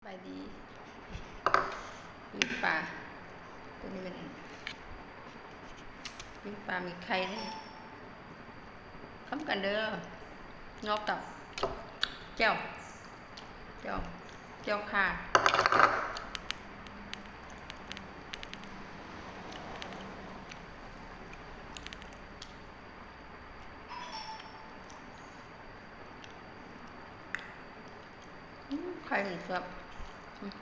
ສະບາຍດີ ປີ້ງປາ ໂຕນີ້ແມ່ນປີ້ງປາມີໄຂ່ເດ້ ຄຳກັນເດີ ເງາະກັບແຈ່ວ ແຈ່ວ ແຈ່ວຂ່າ. ອືມ ໄຂ່ມັນແຊບ ອືມ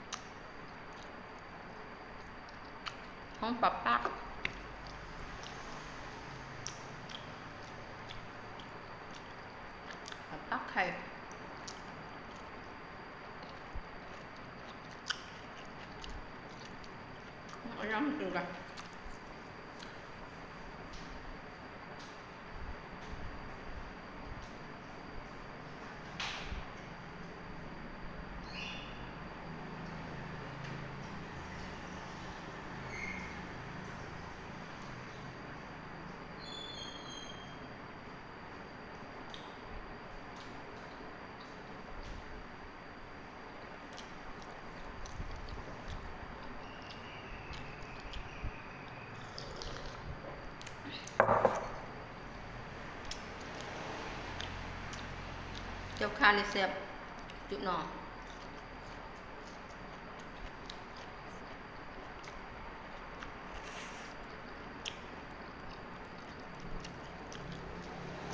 ຫອມປາປາກ ປາປາກໄຂ່ ເອົາຫຍັງກິນກະ ແຈ່ວຂ່ານີ້ແຊບຈຸໜໍ່.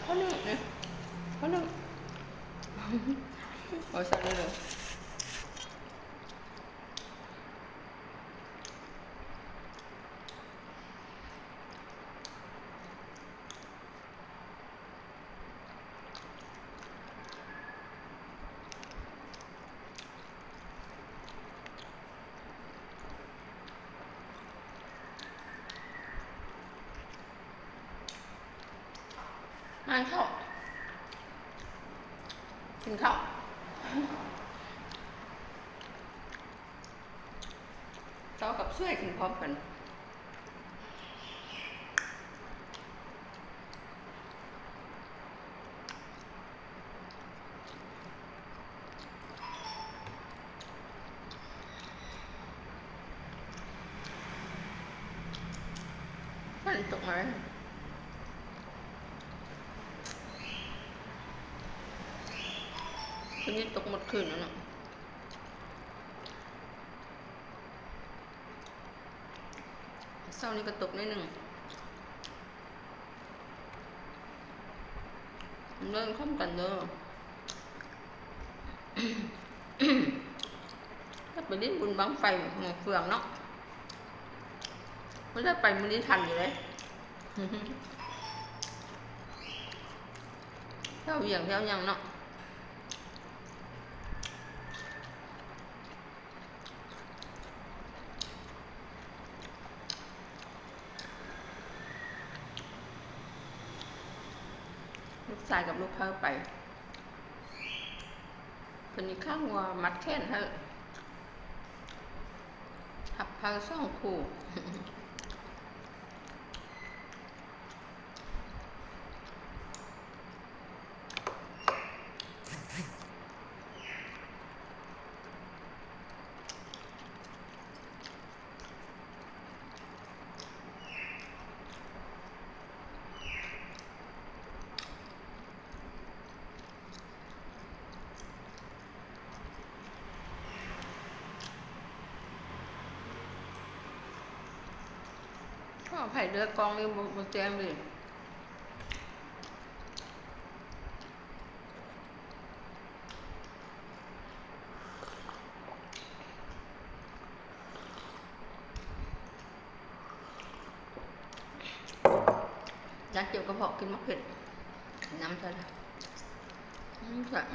ເຂົ້າໜຶ້ງເດ້ ເຂົ້າໜຶ້ງ ເອົາໃສ່ເລີຍເດີ. ງານເຂົ້າ ກິນເຂົ້າ ເຂົ້າກັບຊ່ວຍກິນພ້ອມກັນ. ຝົນຕົກມາແລ້ວ ຄືນນີ້ຕົກໝົດຄືນແລ້ວເນາະ. ເຊົ້ານີ້ກະຕົກໜ້ອຍໜຶ່ງ ເບິ່ງພ້ອມກັນເດີ ໄປຫຼິ້ນບຸນບັ້ງໄຟໝູ່ເຟືອງເນາະ ບໍ່ໄດ້ໄປມື້ນີ້ທັນຢູ່ເດ້ ແຖວວຽງແຖວຫຍັງເນາະ. ລູກຊາຍກັບລູກເຂົາໄປ ເພິ່ນມີຂ້າງົວມັດແຂນໃຫ້ ຮັບເຂົາສອງຄູ່. ຂໍອະໄພເດີ້ ກ້ອງນີ້ບໍ່ ບໍ່ແຈ້ງເລີຍ. ຢາກເຈັບກະເພາະ ກິນໝາກເຜັດ ນ້ຳໃສ່ ອືມ ແຊບ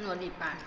ນົວດີປານ. ເ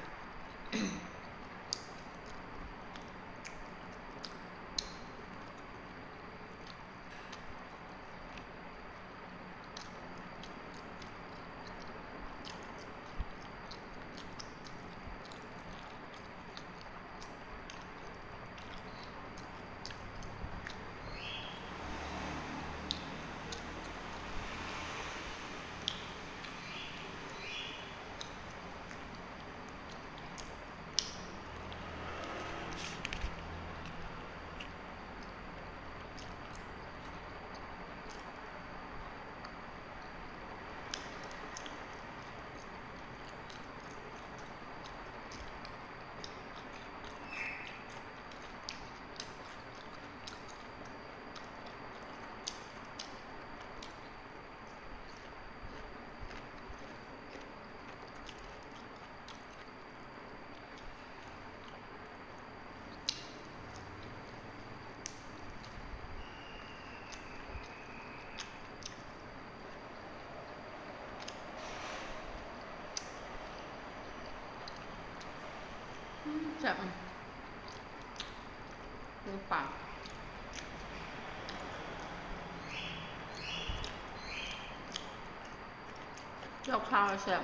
ແຊບ ເບິ່ງປາ ເຈົ້າຂ້າວແຊບ.